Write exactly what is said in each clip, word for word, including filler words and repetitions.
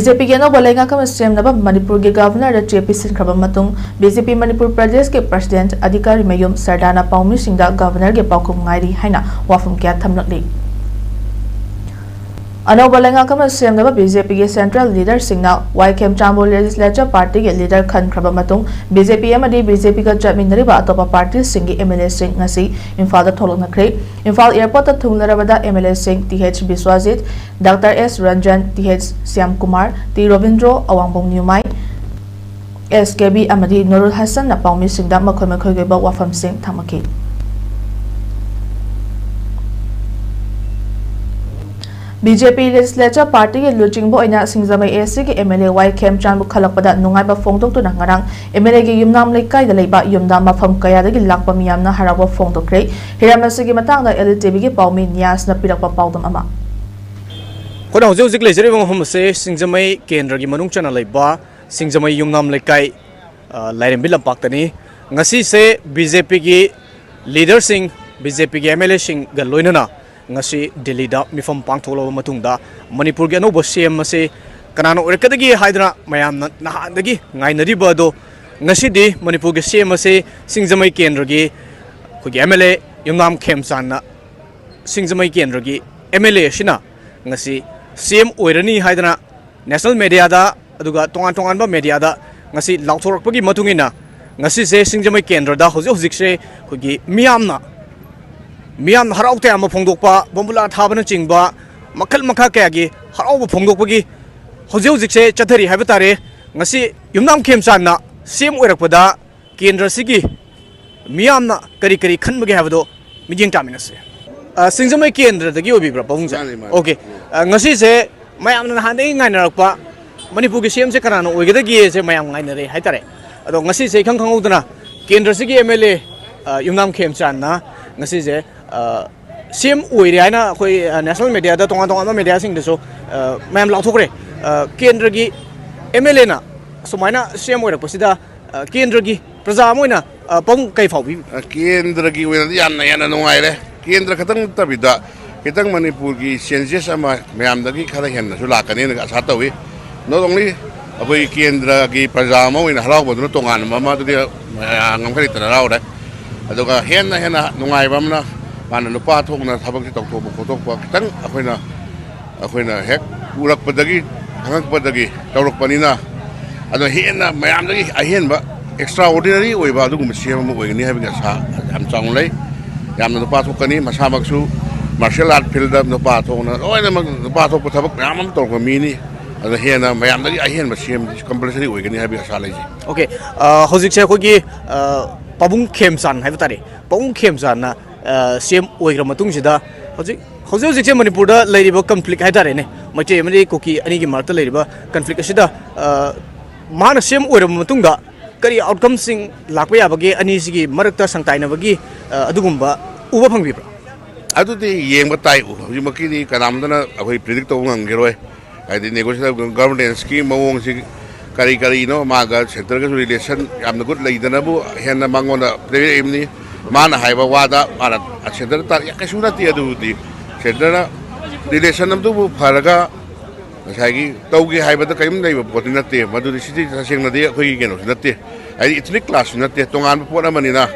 B J ꯄꯤꯒꯤ ꯑꯅꯧꯕ ꯂꯩꯉꯥꯛ ꯑꯃ ꯁꯦꯝꯅꯕ ꯃꯅꯤꯄꯨꯔꯒꯤ ꯒꯚꯔꯅꯔꯗ ꯆꯦ ꯄꯤꯁꯤꯟꯈ꯭ꯔꯕ ꯃꯇꯨꯡ, ꯕꯤ ꯖꯦ ꯄꯤ ꯃꯅꯤꯄꯨꯔ ꯄ꯭ꯔꯗꯦꯁꯀꯤ ꯄ꯭ꯔꯁꯤꯗꯦꯟꯠ ꯑꯙꯤꯀꯥꯔꯤ ꯃꯌꯨꯝ ꯁꯔꯗꯥꯅ ꯄꯥꯎꯃꯤꯁꯤꯡꯗ ꯒꯚꯔꯅꯔꯒꯤ ꯄꯥꯎꯈꯨꯝ ꯉꯥꯏꯔꯤ ꯍꯥꯏꯅ ꯋꯥꯐꯝ ꯀꯌꯥ ꯊꯝꯂꯛꯂꯤ꯫ ꯑꯅꯧꯕ ꯂꯩꯉꯥꯛ ꯑꯃ ꯁꯦꯝꯅꯕ ꯕꯤ ꯖꯦ ꯄꯤꯒꯤ ꯁꯦꯟꯇ꯭ꯔꯦꯜ ꯂꯤꯗꯔꯁꯤꯡꯅ ꯋꯥꯏ ꯈꯦꯝꯆꯥꯟꯕꯨ ꯂꯦꯖꯤꯁꯂꯦꯆꯔ ꯄꯥꯔꯇꯤꯒꯤ ꯂꯤꯗꯔ ꯈꯟꯈ꯭ꯔꯕ ꯃꯇꯨꯡ, ꯕꯤ ꯖꯦ ꯄꯤ ꯑꯃꯗꯤ ꯕꯤ ꯖꯦ ꯄꯤꯒ ꯆꯠꯃꯤꯟꯅꯔꯤꯕ ꯑꯇꯣꯞꯄ ꯄꯥꯔꯇꯤꯁꯤꯡꯒꯤ ꯑꯦꯝ ꯑꯦꯜ ꯑꯦꯁꯤꯡ ꯉꯁꯤ ꯏꯝꯐꯥꯜꯗ ꯊꯣꯛꯂꯛꯅꯈ꯭ꯔꯦ꯫ ꯏꯝꯐꯥꯜ ꯑꯦꯌꯔꯄꯣꯔꯠꯇ ꯊꯨꯡꯂꯔꯕꯗ ꯑꯦꯝ ꯑꯦꯜ ꯑꯦꯁꯤꯡ T H Biswajit, doctor S Ranjan, T H Shyamkumar, T Robindro, Awangbam Nyumai, S K B ꯑꯃꯗꯤ ꯅꯨꯔꯨꯜ ꯍꯁꯟꯅ ꯄꯥꯎꯃꯤꯁꯤꯡꯗ ꯃꯈꯣꯏ ꯃꯈꯣꯏꯒꯤ ꯑꯣꯏꯕ ꯋꯥꯐꯝꯁꯤꯡ ꯊꯝꯃꯛꯈꯤ꯫ ꯕꯤ ꯖꯦ ꯄꯤ ꯂꯦꯖꯤꯁꯂꯦꯆꯔ ꯄꯥꯔꯇꯤꯒꯤ ꯂꯨꯆꯤꯡꯕ ꯑꯣꯏꯅ ꯁꯤꯡꯖꯃꯩ ꯑꯦ ꯁꯤꯒꯤ ꯑꯦꯝ ꯑꯦꯜ ꯑꯦ ꯋꯥꯏ ꯈꯦꯝꯆꯥꯟꯕꯨ ꯈꯜꯂꯛꯄꯗ ꯅꯨꯡꯉꯥꯏꯕ ꯐꯣꯡꯗꯣꯛꯇꯨꯅ ꯉꯔꯥꯡ ꯑꯦꯝ ꯑꯦꯜ ꯑꯦꯒꯤ ꯌꯨꯝꯅꯥꯝ ꯂꯩꯀꯥꯏꯗ ꯂꯩꯕ ꯌꯨꯝꯗ ꯃꯐꯝ ꯀꯌꯥꯗꯒꯤ ꯂꯥꯛꯄ ꯃꯤꯌꯥꯝꯅ ꯍꯔꯥꯎꯕ ꯐꯣꯡꯗꯣꯛꯈ꯭ꯔꯦ꯫ ꯍꯤꯔꯝ ꯑꯁꯤꯒꯤ ꯃꯇꯥꯡꯗ ꯑꯦꯜ ꯏ ꯇꯤ ꯚꯤꯒꯤ ꯄꯥꯎꯃꯤ ꯅꯤꯌꯥꯁꯅ ꯄꯤꯔꯛꯄ ꯄꯥꯎꯗꯝ ꯑꯃ꯫ ꯑꯩꯈꯣꯏꯅ ꯍꯧꯖꯤꯛ ꯍꯧꯖꯤꯛ ꯂꯩꯖꯔꯤꯕ ꯃꯐꯝ ꯑꯁꯤ ꯁꯤꯡꯖꯃꯩ ꯀꯦꯟꯗ꯭ꯔꯒꯤ ꯃꯅꯨꯡ ꯆꯟꯅ ꯂꯩꯕ ꯁꯤꯡꯖꯃꯩ ꯌꯨꯝꯅꯥꯝ ꯂꯩꯀꯥꯏ, ꯑ, ꯂꯥꯏꯔꯦꯝꯕꯤ ꯂꯝꯄꯥꯛꯇꯅꯤ꯫ ꯉꯁꯤꯁꯦ ꯕꯤ ꯖꯦ ꯄꯤꯒꯤ ꯂꯤꯗꯔꯁꯤꯡ, ꯕꯤ ꯖꯦ ꯄꯤꯒꯤ ꯑꯦꯝ ꯑꯦꯜ ꯑꯦꯁꯤꯡꯒ ꯂꯣꯏꯅꯅ ꯉꯁꯤ ꯗꯤꯜꯂꯤꯗ ꯃꯤꯐꯝ ꯄꯥꯡꯊꯣꯛꯂꯕ ꯃꯇꯨꯡꯗ, ꯃꯅꯤꯄꯨꯔꯒꯤ ꯑꯅꯧꯕ ꯁꯤ ꯑꯦꯝ ꯑꯁꯤ ꯀꯅꯥꯅ ꯑꯣꯏꯔꯛꯀꯗꯒꯦ ꯍꯥꯏꯗꯨꯅ ꯃꯌꯥꯝꯅ ꯅꯍꯥꯟꯗꯒꯤ ꯉꯥꯏꯅꯔꯤꯕ ꯑꯗꯣ, ꯉꯁꯤꯗꯤ ꯃꯅꯤꯄꯨꯔꯒꯤ ꯁꯤ ꯑꯦꯝ ꯑꯁꯤ ꯁꯤꯡꯖꯃꯩ ꯀꯦꯟꯗ꯭ꯔꯒꯤ ꯑꯩꯈꯣꯏꯒꯤ ꯑꯦꯝ ꯑꯦꯜ ꯑꯦ ꯌꯨꯝꯅꯥꯝ ꯈꯦꯝꯆꯥꯟꯅ ꯁꯤꯡꯖꯃꯩ ꯀꯦꯟꯗ꯭ꯔꯒꯤ ꯑꯦꯝ ꯑꯦꯜ ꯑꯦ ꯑꯁꯤꯅ ꯉꯁꯤ ꯁꯤ ꯑꯦꯝ ꯑꯣꯏꯔꯅꯤ ꯍꯥꯏꯗꯅ ꯅꯦꯁꯅꯦꯜ ꯃꯦꯗꯤꯌꯥꯗ, ꯑꯗꯨꯒ ꯇꯣꯉꯥꯟ ꯇꯣꯉꯥꯟꯕ ꯃꯦꯗꯤꯌꯥꯗ ꯉꯁꯤ ꯂꯥꯎꯊꯣꯔꯛꯄꯒꯤ ꯃꯇꯨꯡ ꯏꯟꯅ, ꯉꯁꯤꯁꯦ ꯁꯤꯡꯖꯃꯩ ꯀꯦꯟꯗ꯭ꯔꯗ ꯍꯧꯖꯤꯛ ꯍꯧꯖꯤꯛꯁꯦ ꯑꯩꯈꯣꯏꯒꯤ ꯃꯤꯌꯥꯝꯅ, ꯃꯤꯌꯥꯝꯅ ꯍꯔꯥꯎ ꯇꯌꯥꯝꯕ ꯐꯣꯡꯗꯣꯛꯄ, ꯕꯣꯝꯕꯨꯂꯥ ꯊꯥꯕꯅꯆꯤꯡꯕ ꯃꯈꯜ ꯃꯈꯥ ꯀꯌꯥꯒꯤ ꯍꯔꯥꯎꯕ ꯐꯣꯡꯗꯣꯛꯄꯒꯤ ꯍꯧꯖꯤꯛ ꯍꯧꯖꯤꯛꯁꯦ ꯆꯠꯊꯔꯤ ꯍꯥꯏꯕ ꯇꯥꯔꯦ꯫ ꯉꯁꯤ ꯌꯨꯝꯅꯥꯝ ꯈꯦꯝꯆꯥꯟꯅ ꯁꯤ ꯑꯦꯝ ꯑꯣꯏꯔꯛꯄꯗ ꯀꯦꯟꯗ꯭ꯔꯁꯤꯒꯤ ꯃꯤꯌꯥꯝꯅ ꯀꯔꯤ ꯀꯔꯤ ꯈꯟꯕꯒꯦ ꯍꯥꯏꯕꯗꯣ ꯃꯤꯠꯌꯦꯡ ꯇꯥꯃꯤꯟꯅꯁꯦ꯫ ꯑ, ꯁꯤꯡꯖꯃꯩ ꯀꯦꯟꯗ꯭ꯔꯗꯒꯤ ꯑꯣꯏꯕꯤꯕ꯭ꯔꯥ, ꯄꯥꯕꯨꯡꯁꯦ? ꯃꯥꯅꯦ, ꯃꯥꯅꯦ꯫ ꯑꯣꯀꯦ꯫ ꯑ, ꯉꯁꯤꯁꯦ ꯃꯌꯥꯝꯅ ꯅꯍꯥꯟꯗꯒꯤ ꯉꯥꯏꯅꯔꯛꯄ ꯃꯅꯤꯄꯨꯔꯒꯤ ꯁꯤ ꯑꯦꯝꯁꯦ ꯀꯅꯥꯅ ꯑꯣꯏꯒꯗꯒꯦꯁꯦ ꯃꯌꯥꯝ ꯉꯥꯏꯅꯔꯦ ꯍꯥꯏꯇꯥꯔꯦ꯫ ꯑꯗꯣ ꯉꯁꯤꯁꯦ ꯏꯈꯪ ꯈꯪꯍꯧꯗꯅ ꯀꯦꯟꯗ꯭ꯔꯁꯤꯒꯤ ꯑꯦꯝ ꯑꯦꯜ ꯑꯦ, ꯑ, ꯌꯨꯝꯅꯥꯝ ꯈꯦꯝꯆꯥꯟꯅ ꯉꯁꯤꯁꯦ, ꯑ, ꯁꯤ ꯑꯦꯝ ꯑꯣꯏꯔꯦ ꯍꯥꯏꯅ ꯑꯩꯈꯣꯏ, ꯑ, ꯅꯦꯁꯅꯦꯜ ꯃꯦꯗꯤꯌꯥꯗ, ꯇꯣꯉꯥꯟ ꯇꯣꯉꯥꯟꯕ ꯃꯦꯗꯤꯌꯥꯁꯤꯡꯗꯁꯨ, ꯑ, ꯃꯌꯥꯝ ꯂꯥꯎꯊꯣꯛꯈ꯭ꯔꯦ꯫ ꯑ, ꯀꯦꯟꯗ꯭ꯔꯒꯤ ꯑꯦꯝ ꯑꯦꯜ ꯑꯦꯅ ꯁꯨꯃꯥꯏꯅ ꯁꯤ ꯑꯦꯝ ꯑꯣꯏꯔꯛꯄꯁꯤꯗ, ꯑ, ꯀꯦꯟꯗ꯭ꯔꯒꯤ ꯄ꯭ꯔꯖꯥ ꯑꯃ ꯑꯣꯏꯅ, ꯑ, ꯄꯥꯕꯨꯡ ꯀꯩ ꯐꯥꯎꯕꯤ? ꯑ, ꯀꯦꯟꯗ꯭ꯔꯒꯤ ꯑꯣꯏꯅꯗꯤ ꯌꯥꯝꯅ ꯍꯦꯟꯅ ꯅꯨꯡꯉꯥꯏꯔꯦ꯫ ꯀꯦꯟꯗ꯭ꯔ ꯈꯛꯇꯪ ꯅꯠꯇꯕꯤꯗ ꯈꯤꯇꯪ ꯃꯅꯤꯄꯨꯔꯒꯤ ꯁꯦꯟꯁꯁ ꯑꯃ ꯃꯌꯥꯝꯗꯒꯤ ꯈꯔ ꯍꯦꯟꯅꯁꯨ ꯂꯥꯛꯀꯅꯤꯅ ꯑꯁꯥ ꯇꯧꯏ꯫ Not only ꯑꯩꯈꯣꯏ ꯀꯦꯟꯗ꯭ꯔꯒꯤ ꯄ꯭ꯔꯖꯥ ꯑꯃ ꯑꯣꯏꯅ ꯍꯔꯥꯎꯕꯗꯨꯅ ꯇꯣꯉꯥꯟꯕ ꯑꯃ, ꯑꯗꯨꯗꯤ ꯃꯌꯥꯝ ꯉꯝꯈꯩ ꯂꯩꯇꯅ ꯍꯔꯥꯎꯔꯦ꯫ ꯑꯗꯨꯒ ꯍꯦꯟꯅ ꯍꯦꯟꯅ ꯅꯨꯡꯉꯥꯏꯕ ꯑꯃꯅ, ꯃꯥꯅ ꯅꯨꯄꯥ ꯊꯣꯛꯅ ꯊꯕꯛꯁꯤ ꯇꯧꯊꯣꯛꯄ ꯈꯣꯠꯇꯣꯛꯄ ꯈꯤꯇꯪ ꯑꯩꯈꯣꯏꯅ, ꯑꯩꯈꯣꯏꯅ ꯍꯦꯛ ꯎꯔꯛꯄꯗꯒꯤ, ꯈꯪꯉꯛꯄꯗꯒꯤ ꯇꯧꯔꯛꯄꯅꯤꯅ, ꯑꯗꯣ ꯍꯦꯟꯅ ꯃꯌꯥꯝꯗꯒꯤ ꯑꯍꯦꯟꯕ extraordinary ꯑꯣꯏꯕ ꯑꯗꯨꯒꯨꯝꯕ ꯁꯤ ꯑꯦꯝ ꯑꯃ ꯑꯣꯏꯒꯅꯤ ꯍꯥꯏꯕꯒꯤ ꯑꯁꯥ ꯌꯥꯝ ꯆꯥꯎꯅ ꯂꯩ꯫ ꯌꯥꯝꯅ ꯅꯨꯄꯥ ꯊꯣꯛꯀꯅꯤ, ꯃꯁꯥꯃꯛꯁꯨ martial art field ꯅꯨꯄꯥ ꯊꯣꯛꯅ ꯂꯣꯏꯅꯃꯛ ꯅꯨꯄꯥ ꯊꯣꯛꯄ ꯊꯕꯛ ꯃꯌꯥꯝ ꯑꯃ ꯇꯧꯔꯛꯄ ꯃꯤꯅꯤ꯫ ꯑꯗꯨꯅ ꯍꯦꯟꯅ ꯃꯌꯥꯝꯗꯒꯤ ꯑꯍꯦꯟꯕ ꯁꯤ ꯑꯦꯝ compulsory ꯑꯣꯏꯒꯅꯤ ꯍꯥꯏꯕꯒꯤ ꯑꯁꯥ ꯂꯩꯖꯩ꯫ ꯑꯣꯀꯦ, ꯑ, ꯍꯧꯖꯤꯛꯁꯦ ꯑꯩꯈꯣꯏꯒꯤ, ꯑ, ꯄꯥꯕꯨꯡ ꯈꯦꯝꯆꯥꯟ ꯍꯥꯏꯕ ꯇꯥꯔꯦ, ꯄꯥꯕꯨꯡ ꯈꯦꯝꯆꯥꯟꯅ, ꯑ, ꯁꯤ ꯑꯦꯝ ꯑꯣꯏꯈ꯭ꯔ ꯃꯇꯨꯡꯁꯤꯗ ꯍꯧꯖꯤꯛ, ꯍꯧꯖꯤꯛ ꯍꯧꯖꯤꯛꯁꯦ ꯃꯅꯤꯄꯨꯔꯗ ꯂꯩꯔꯤꯕ conflict ꯍꯥꯏꯇꯥꯔꯦꯅꯦ, ꯃꯩꯇꯩ ꯑꯃꯗꯤ ꯀꯨꯀꯤ ꯑꯅꯤꯒꯤ ꯃꯔꯛꯇ ꯂꯩꯔꯤꯕ conflict ꯑꯁꯤꯗ, ꯑ, ꯃꯥꯅ ꯁꯤ ꯑꯦꯝ ꯑꯣꯏꯔꯕ ꯃꯇꯨꯡꯗ ꯀꯔꯤ outcomeꯁꯤꯡ ꯂꯥꯛꯄ ꯌꯥꯕꯒꯦ, ꯑꯅꯤꯁꯤꯒꯤ ꯃꯔꯛꯇ ꯁꯪꯇꯥꯏꯅꯕꯒꯤ, ꯑ, ꯑꯗꯨꯒꯨꯝꯕ ꯎꯕ ꯐꯪꯕꯤꯕ꯭ꯔꯥ? ꯑꯗꯨꯗꯤ ꯌꯦꯡꯕ ꯇꯥꯏ꯫ ꯍꯧꯖꯤꯛꯃꯛꯀꯤꯗꯤ ꯀꯅꯥꯝꯇꯅ ꯑꯩꯈꯣꯏ predict ꯇꯧꯕ ꯉꯝꯈꯤꯔꯣꯏ꯫ ꯍꯥꯏꯗꯤ negotiable governanceꯀꯤ ꯃꯑꯣꯡꯁꯤ ꯀꯔꯤ ꯀꯔꯤꯅꯣ, ꯃꯥꯒ centreꯒꯁꯨ relation ꯌꯥꯝꯅ good ꯂꯩꯗꯅꯕꯨ ꯍꯦꯟꯅ ꯃꯉꯣꯟꯗ ꯄꯤꯔꯛꯏꯕꯅꯤ꯫ ꯃꯥꯅ ꯍꯥꯏꯕ ꯋꯥꯗ ꯃꯥꯅ centre ꯇꯥꯔ ꯀꯩꯁꯨ ꯅꯠꯇꯦ꯫ ꯑꯗꯨꯕꯨꯗꯤ centreꯅ relation ꯑꯗꯨꯕꯨ ꯐꯔꯒ ꯉꯁꯥꯏꯒꯤ ꯇꯧꯒꯦ ꯍꯥꯏꯕꯗ ꯀꯔꯤꯝ ꯂꯩꯕ ꯄꯣꯠꯇꯤ ꯅꯠꯇꯦ꯫ ꯃꯗꯨꯗꯤ ꯁꯤꯗꯤ ꯇꯁꯦꯡꯅꯗꯤ ꯑꯩꯈꯣꯏꯒꯤ ꯀꯩꯅꯣꯁꯨ ꯅꯠꯇꯦ, ꯍꯥꯏꯗꯤ ethnic clashꯁꯨ ꯅꯠꯇꯦ, ꯇꯣꯉꯥꯟꯕ ꯄꯣꯠ ꯑꯃꯅꯤꯅ꯫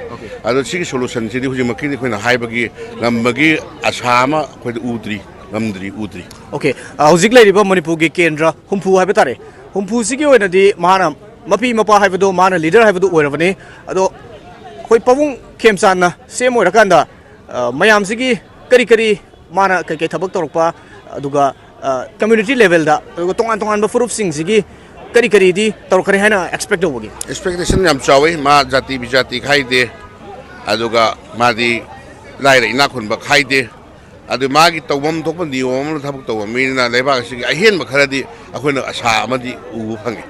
ꯑꯗꯣ ꯁꯤꯒꯤ solutionꯁꯤꯗꯤ ꯍꯧꯖꯤꯛꯃꯛꯀꯤꯗꯤ ꯑꯩꯈꯣꯏꯅ ꯍꯥꯏꯕꯒꯤ ꯉꯝꯕꯒꯤ ꯑꯁꯥ ꯑꯃ ꯑꯩꯈꯣꯏꯗ ꯎꯗ꯭ꯔꯤ, ꯉꯝꯗ꯭ꯔꯤ, ꯎꯗ꯭ꯔꯤ꯫ ꯑꯣꯀꯦ, ꯑ, ꯍꯧꯖꯤꯛ ꯂꯩꯔꯤꯕ ꯃꯅꯤꯄꯨꯔꯒꯤ ꯀꯦꯟꯗ꯭ꯔ ꯍꯨꯝꯐꯨ ꯍꯥꯏꯕ ꯇꯥꯔꯦ, ꯍꯨꯝꯐꯨꯁꯤꯒꯤ ꯑꯣꯏꯅꯗꯤ ꯃꯥꯅ ꯃꯄꯤ ꯃꯄꯥ ꯍꯥꯏꯕꯗꯣ, ꯃꯥꯅ leader ꯍꯥꯏꯕꯗꯣ ꯑꯣꯏꯔꯕꯅꯤ꯫ ꯑꯗꯣ ꯑꯩꯈꯣꯏ ꯄꯥꯕꯨꯡ ꯈꯦꯝꯆꯥꯟꯅ ꯁꯤ ꯑꯦꯝ ꯑꯣꯏꯔꯀꯥꯟꯗ, ꯑ, ꯃꯌꯥꯝꯁꯤꯒꯤ ꯀꯔꯤ ꯀꯔꯤ, ꯃꯥꯅ ꯀꯩꯀꯩ ꯊꯕꯛ ꯇꯧꯔꯛꯄ, ꯑꯗꯨꯒ, ꯑ, community levelꯗ, ꯑꯗꯨꯒ ꯇꯣꯉꯥꯟ ꯇꯣꯉꯥꯟꯕ ꯐꯨꯔꯨꯞꯁꯤꯡꯁꯤꯒꯤ ꯀꯔꯤ ꯀꯔꯤꯗꯤ ꯇꯧꯔꯛꯀꯅꯤ ꯍꯥꯏꯅ expect ꯇꯧꯕꯒꯦ? Expectation ꯌꯥꯝ ꯆꯥꯎꯋꯤ꯫ ꯃꯥ ꯖꯥꯇꯤ ꯕꯤꯖꯥꯇꯤ ꯈꯥꯏꯗꯦ, ꯑꯗꯨꯒ ꯃꯥꯗꯤ ꯂꯥꯏꯔ ꯏꯅꯥꯛ ꯈꯨꯟꯕ ꯈꯥꯏꯗꯦ꯫ ꯑꯗꯨ ꯃꯥꯒꯤ ꯇꯧꯐꯝ ꯊꯣꯛꯄ ꯅꯤꯌꯣꯝ ꯑꯃꯅ ꯊꯕꯛ ꯇꯧꯕ ꯃꯤꯅꯤꯅ ꯂꯩꯕꯥꯛ ꯑꯁꯤꯒꯤ ꯑꯍꯦꯟꯕ ꯈꯔꯗꯤ ꯑꯩꯈꯣꯏꯅ ꯑꯁꯥ ꯑꯃꯗꯤ ꯎꯕ ꯐꯪꯉꯤ꯫